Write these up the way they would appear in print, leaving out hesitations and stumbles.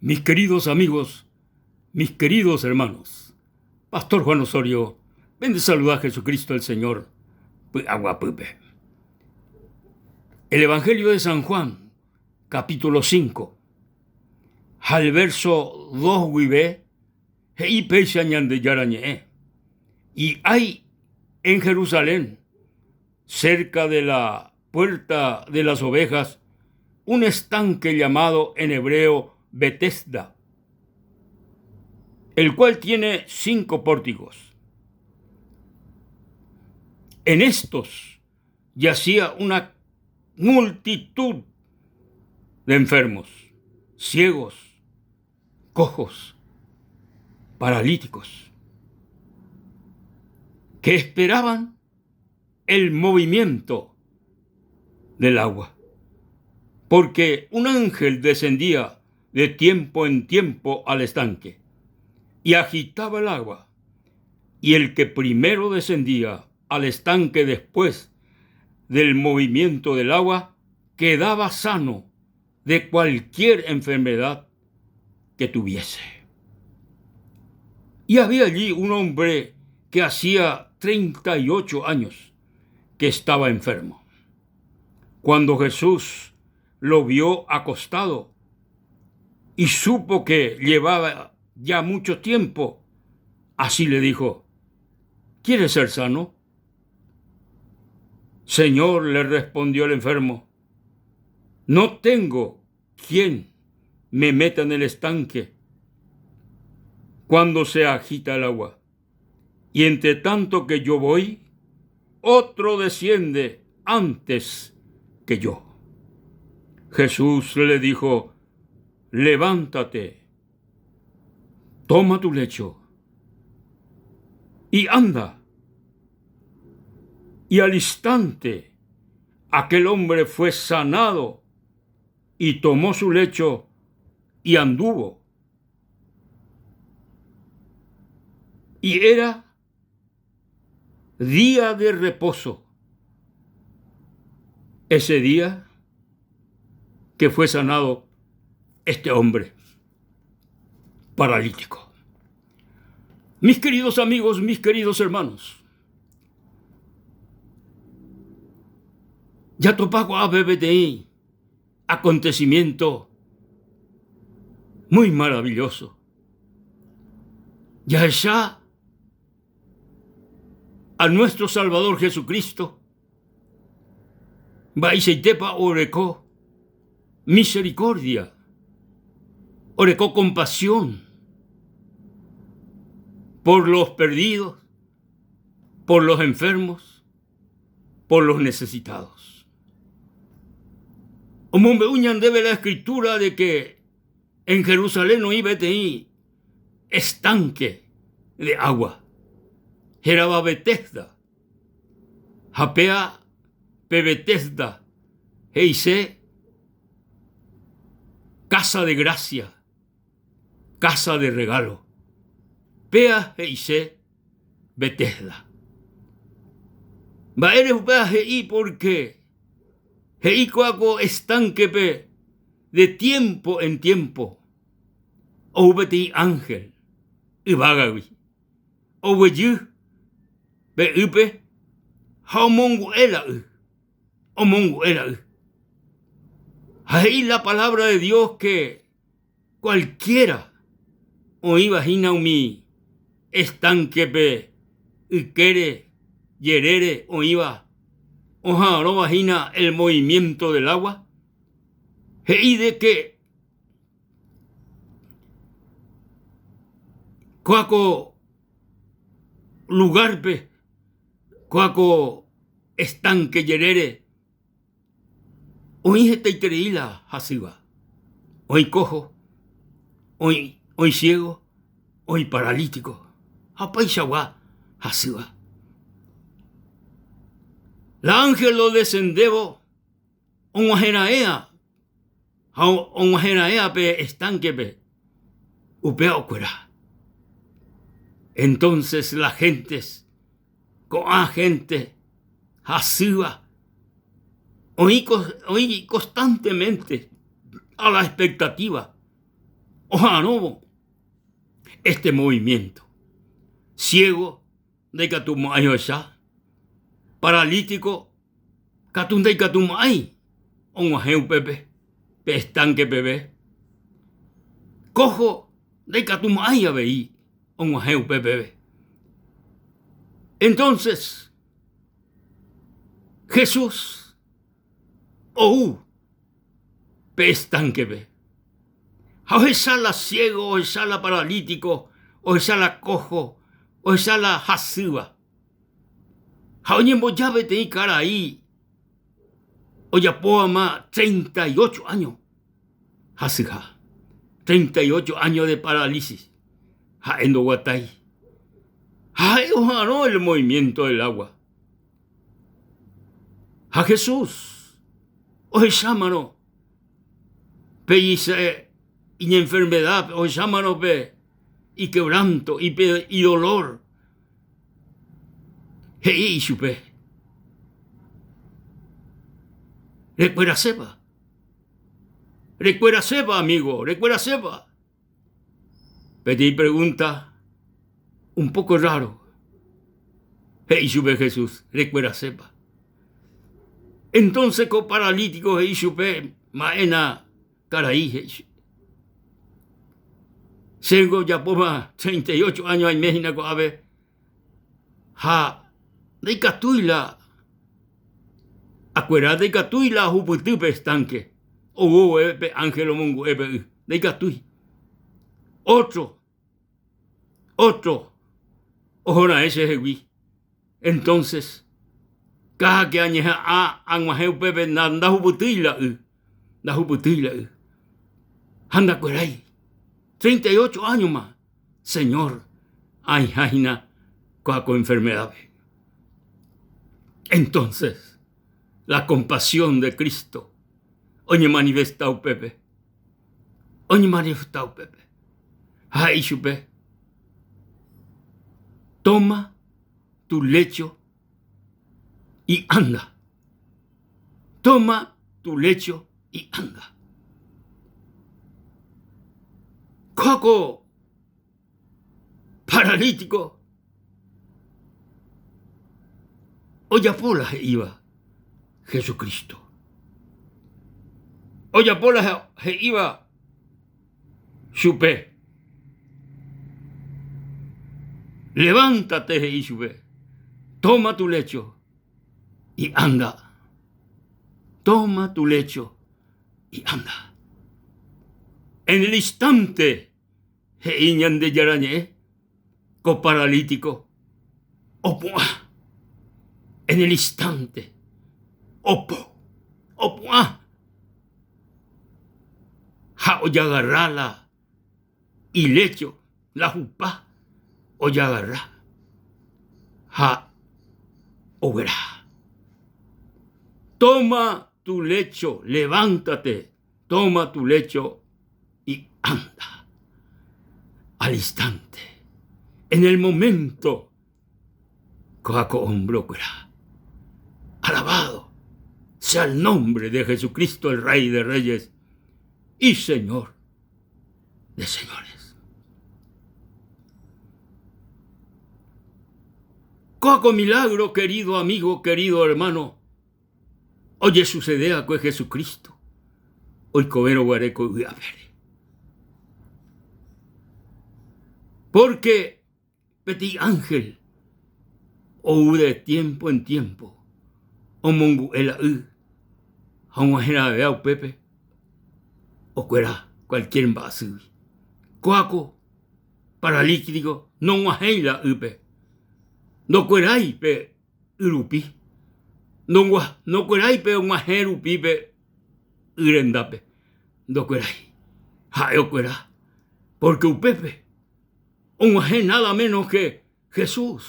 Mis queridos amigos, mis queridos hermanos, Pastor Juan Osorio, ven saludar a Jesucristo el Señor, py'aguapýpe. El Evangelio de San Juan, capítulo 5, ha el verso 2 guive, he'i péicha Ñandejára ñe'ẽ, Y hay en Jerusalén, cerca de la puerta de las ovejas, un estanque llamado en hebreo Betesda, el cual tiene cinco pórticos. En estos yacía una multitud de enfermos, ciegos, cojos, paralíticos, que esperaban el movimiento del agua, porque un ángel descendía de tiempo en tiempo al estanque y agitaba el agua, y el que primero descendía al estanque después del movimiento del agua quedaba sano de cualquier enfermedad que tuviese. Y había allí un hombre que hacía 38 años que estaba enfermo. Cuando Jesús lo vio acostado y supo que llevaba ya mucho tiempo, así le dijo, ¿quieres ser sano? Señor, le respondió el enfermo, no tengo quien me meta en el estanque cuando se agita el agua. Y entre tanto que yo voy, otro desciende antes que yo. Jesús le dijo, levántate, toma tu lecho y anda. Y al instante aquel hombre fue sanado y tomó su lecho y anduvo. Y era día de reposo. Ese día que fue sanado este hombre paralítico. Mis queridos amigos, mis queridos hermanos, jatopa ko'ápe peteĩ acontecimiento muy maravilloso. Jahecha a nuestro Salvador Jesucristo mba'eichaitépa oreko misericordia, oreko compasión por los perdidos, por los enfermos, por los necesitados. Omombe'u ñandéve la escritura de que en Jerusalén oĩ peteĩ estanque de agua hérava Betesda. Ha péa pe Betesda he'ise casa de gracia, casa de regalo. Péa he'ise Betesda. Mba'ére upéva he'i pórke he'i kóa ko estánkepe de tiémpo en tiémpo ou peteĩ ánhel yvágagui, oguejy pe ýpe ha omongu'e la y, omongu'e la y. Ha he'i la palabra de Dios que Cualquiera oĩva hína umi estánkepe ykére jerére oĩva oha'arõva hína el movimiento del agua, he'i de que kóa ko lugárpe, kóa ko estánke jerére Oĩ hetaiterei la hasýva, oĩ kóho, oĩ siégo, oĩ paralítiko ha opaichagua hasýva. La ánhel odesendévo og̃uahẽra'éa ha og̃uahẽra'éa pe estánkepe, upéva okuera. Entónses la héntes Ko'ã hénte hasýva oĩ constantemente a la expectativa. Oha'arõvo este movimiento. Ciego ndaikatumo'ãi ohecha, paralítico katu ndaikatumo'ãi og̃uahẽ upépe pe estanque peve, cojo ndaikatumo'ãi avei og̃uahẽ upe peve. Entonces Jesús ou pe estanque-pe ha ohecha la ciego, ohecha la paralítico, ohecha la cojo, ohecha la hasýva. Ha oñemboja peteĩ karai ojapóvama 38 año hasyha, 38 año de parálisis, ha'e ndoguatái. Ha ha'e oha'arõ el movimiento del agua. Ha Jesús ohechámarõ pe iñenfermedad, ohechámarõ pe iquebranto, idolor, he'i ichupe, Rekuerasépa? Rekuerasépa, amigo? Rekuerasépa? Peteĩ pregunta un poco raro. He'i chupe Jesús, rekuerasépa? Entonces ko paralítico he'i chupe, ma'éna karai he'i chupe. Chéngo ojapóma 38 años aime hína ko'ápe ha ndaikatúi la akuera, ndaikatúi la ahupyty pe estanque ou vove pe ángel omongu'e pe y, ndaikatúi. Ótro, ótro ohoraẽ chehegui. Entonces, káha ke añeha'ã ag̃uahẽ upépe ndahupytýi la y, ndahupytýi la y. Ha ndakuerái. 38 áñoma Señor, aĩha hína kóa ko enfermedad-pe. Entonces, la compasión de Cristo oñemanifesta upépe. Oñemanifesta upépe. Ha he'i chupe, Toma tu lecho y anda. Toma tu lecho y anda. Kóa ko paralítiko ojapo la he'íva Jesucristo. Ojapo la he'íva chupe. Levántate, he'i chupe, toma tu lecho y anda. Toma tu lecho y anda. En el instante, he'i Ñandejára Ñe'ẽ, ko paralítico opu'ã. En el instante, opo, opu'ã. Ha ojagarra la ilécho, la hupa ojagarra ha ogueraha. Toma tu lecho, levántate, toma tu lecho y anda. Al instante, en el momento, kóva ko hombre okuera. Alabado sea el nombre de Jesucristo, el Rey de Reyes y Señor de Señores. Kóva ko milagro, querido amigo, querido hermano, ojesucede va'ekue Jesucristo oikovérõ guare ko yvy apére. Porque peteĩ ángel ou de tiempo en tiempo omongu'e la y ha og̃uahẽravéva upépe okuera cualquier mba'asýgui. Kóa ko paralítico nog̃uahẽi la ýpe, ndokuerái pe y rupi, ndokuerái pe og̃uahẽ rupi pe y rendápe, ndokuerái. Ha'e okuera pórke upépe og̃uahẽ nada menos ke Jesús,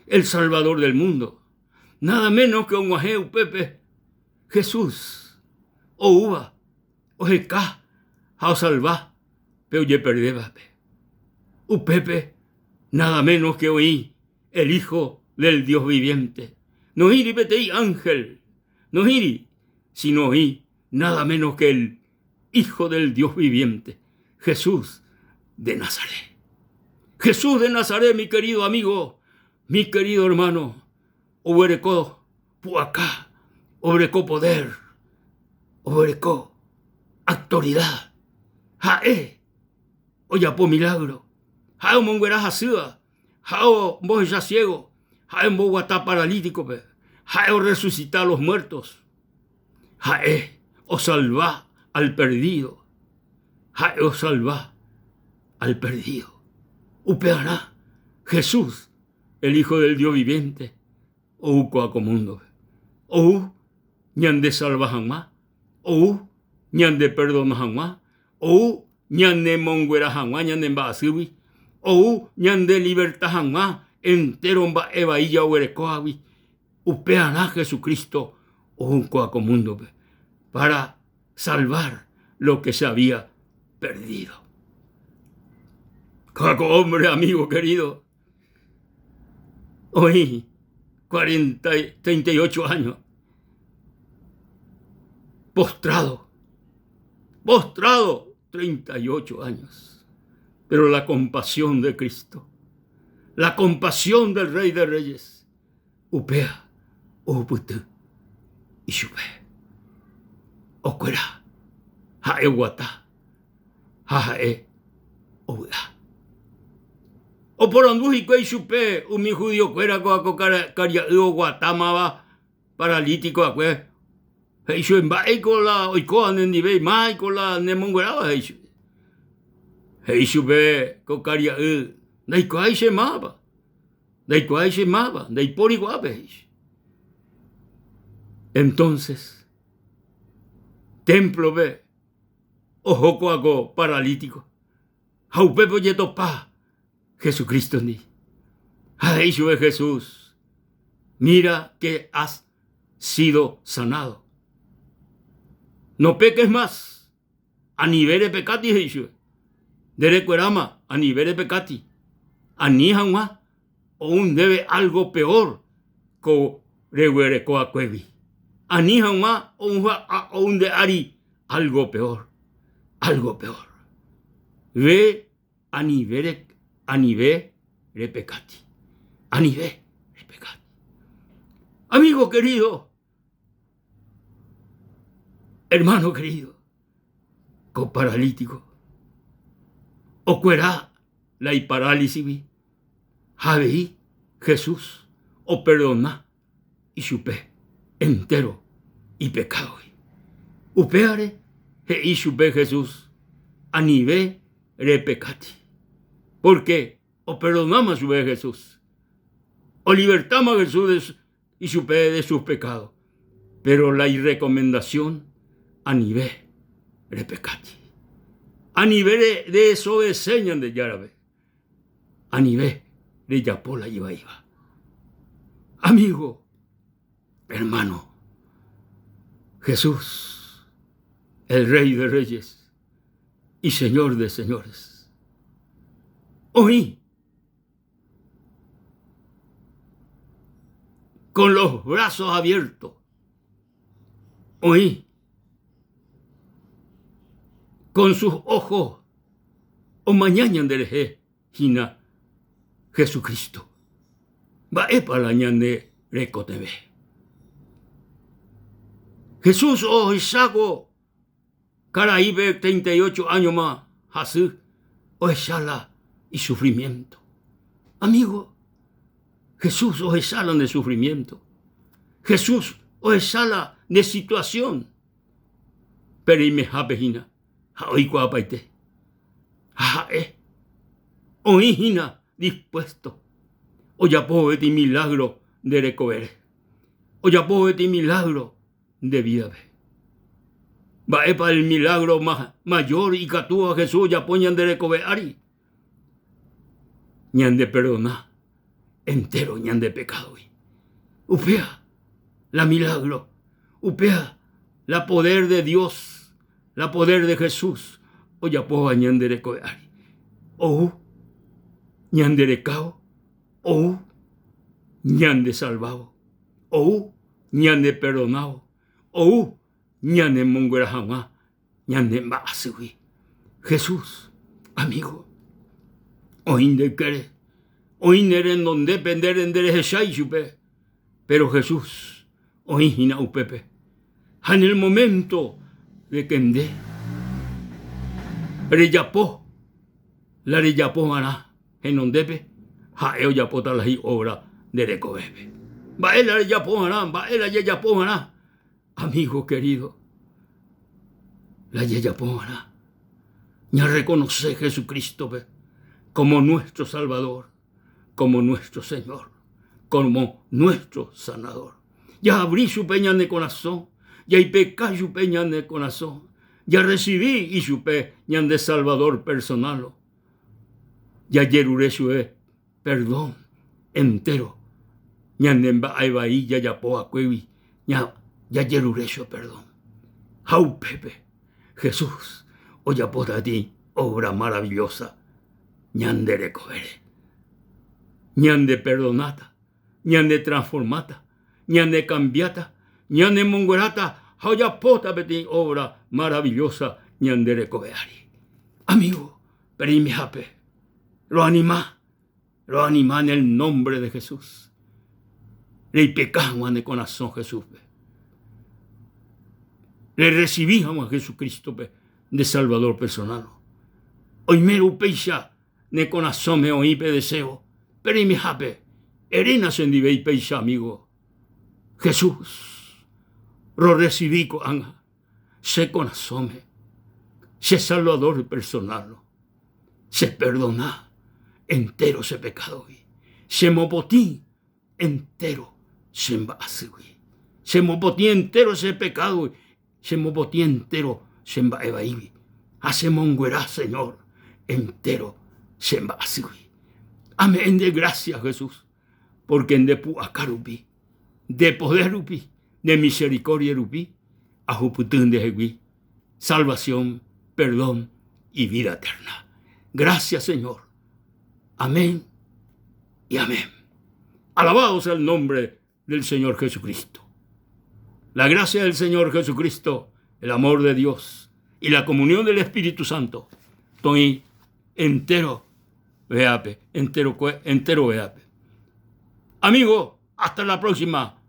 el Salvador del mundo. Nada menos ke og̃uahẽ upépe Jesús oúva oheka ha osalva pe ojeperdévape. Upépe nada menos ke oĩ el Hijo del Dios viviente. Noĩri peteĩ ángel, noĩri, sino oĩ nada menos que el Hijo del Dios viviente. Jesús de Nazaret. Jesús de Nazaret, mi querido amigo, mi querido hermano, oguereko pu'aka, oguereko poder, oguereko autoridad. Ha'e ojapo milagro, ha'e omonguera hasýva, ha'e ombohecha ciego, ha'e omboguata paralítico-pe, ha'e orresucita a los muertos, ha'e osalva al perdido, ha'e osalva al perdido. Upearã Jesús, el Hijo del Dios viviente, ou ko'a ko múndope. Ou ñandesalva hag̃ua, ou ñandeperdona hag̃ua, ou ñanemonguera hag̃ua ñane mba'asýgui, ou ñandeliberta hag̃ua entéro mba'e vai jaguerekóvagui. Upearã Jesucristo ou ko'a ko múndope, para salvar lo que se había perdido. Ko'a ko hombre, amigo querido, oĩ 40, 38 años postrado, postrado 38 años. Pero la compasión de Cristo, la compasión del Rey de Reyes, upéa ohupyty ichupe. Okuera, ha'e oguata ha ha'e ovy'a. Oporandu hikuái chupe umi judiokuéra kóva ko karia'y oguatámava paralítiko va'ekue, he'i chupe, Mba'éiko la oikóva nendive, máiko la nemongueráva, he'i chupe. He'i chupe ko karia'y, Ndaikuaái che mávapa, ndaikuaái che mávapa, ndaipóri ko'ápe, he'i chupe. Entonces, témplope oho kóva ko paralítiko ha upépe ojetopa Jesucristo-ndi. Ha he'i chupe Jesús, Mira que has sido sanado. No peques más, anive repekati, he'i chupe. Nde rekueráma, anive repekati. Ani hag̃ua ou ndéve algo peor ko reguereko'akuégui. Ani hag̃ua ou nde ári algo peor, algo peor. Ve anive, anive repekati, anive repekati. Amigo querido, hermano querido, ko paralítico okuera la iparálisigui ha avei Jesús operdona ichupe entéro ipekádogui. Upévare he'i chupe Jesús, Anive repekati, pórke operdonáma chupe Jesús, olivertáma Jesús ichupe de sus pecados, pero la irrecomendación anive repekati, anive redesobedece Ñandejárape. Anive rejapo la ivaíva. Amigo, hermano, Jesús, el Rey de Reyes y Señor de Señores, oĩ con los brazos abiertos, oĩ con sus ojos omaña ñanderehe hína Jesucristo. Mba'épa la ñande rekotevẽ? Jesús ohechávo karaípe 38 áñoma hasy, ohecha la isufrimiénto. Amigo, Jesús ohecha la nde sufrimiénto. Jesús ohecha la nde situasión. Pe reimehápe hína ha oikuaapaite. Ha ha'e oĩ hína dispuesto ojapo vove peteĩ milagro nde rekovére, ojapo vove peteĩ milagro nde vídape. Mba'épa el milagro mayor ikatúva Jesús ojapo ñande rekove ári? Ñandeperdona entéro ñande pekádogui. Upéva la milagro, upéva la poder de Dios, la poder de Jesús ojapóva ñande rekove ári. Ou ñande rekávo, ou ñande salvávo, ou ñande perdonávo, ou ñanemonguera hag̃ua ñane mba'asýgui. Jesús. Amigo, oĩ nde ykére, oĩ ne rendondépe nde nderehechái chupe, pero Jesús oĩ hína upépe. Ha en el momento de que nde rejapo la rejapo va'erã henondépe, ha'e ojapóta la hi'obra nde rekovépe. Mba'e la rejapo va'erã, mba'e la jajapo va'erã, amigo querido, la jajapo va'erã, ñarreconoce Jesucristo-pe como nuestro Salvador. como nuestro Señor, como nuestro Sanador. Jaabri chupe ñane korasõ, jaipeka chupe ñane korasõ, jarrecibi ichupe ñande Salvador personal, jajerure chupe perdón entero ñane mba'e vai jajapo va'ekuégui, jajerure chupe perdón. Ha upépe Jesús ojapóta peteĩ obra maravillosa ñande rekovére. Ñandeperdonáta, ñanetransformáta, ñanekambiáta, ñanemongueráta ha ojapóta peteĩ obra maravillosa ñande rekove ári. Amigo, pereimehápe, roanima, roanima en el nombre de Jesús. Reipeka hag̃ua ne korasõ Jesúspe. Rerresivi hag̃ua Jesucrístope nde Salvador personal. Oimérõ upéicha ne korasõme oĩ pe deseo, pe reimehápe, eréna chendive péicha amigo. Jesús, rorresivi ko'ág̃a che korasõme, che Salvador personal. Cheperdona entero che pekádogui. Chemopotĩ entéro che mba'asýgui. Chemopotĩ entéro che pekádogui. Chemopotĩ entéro che mba'e vaígui. Ha chemonguera, Señor, entéro che mba'asýgui. Ame'ẽ nde grásia, Jesús, pórke nde pu'aka rupi, nde poder rupi, nde misericordia rupi, ahupyty ndehegui salvación, perdón y vida eterna. Gracias, Señor. Amén y amén. Alabado sea el nombre del Señor Jesucristo. La gracia del Señor Jesucristo, el amor de Dios y la comunión del Espíritu Santo, toĩ entero veápe, entero, entero veápe. Amigo, hasta la próxima.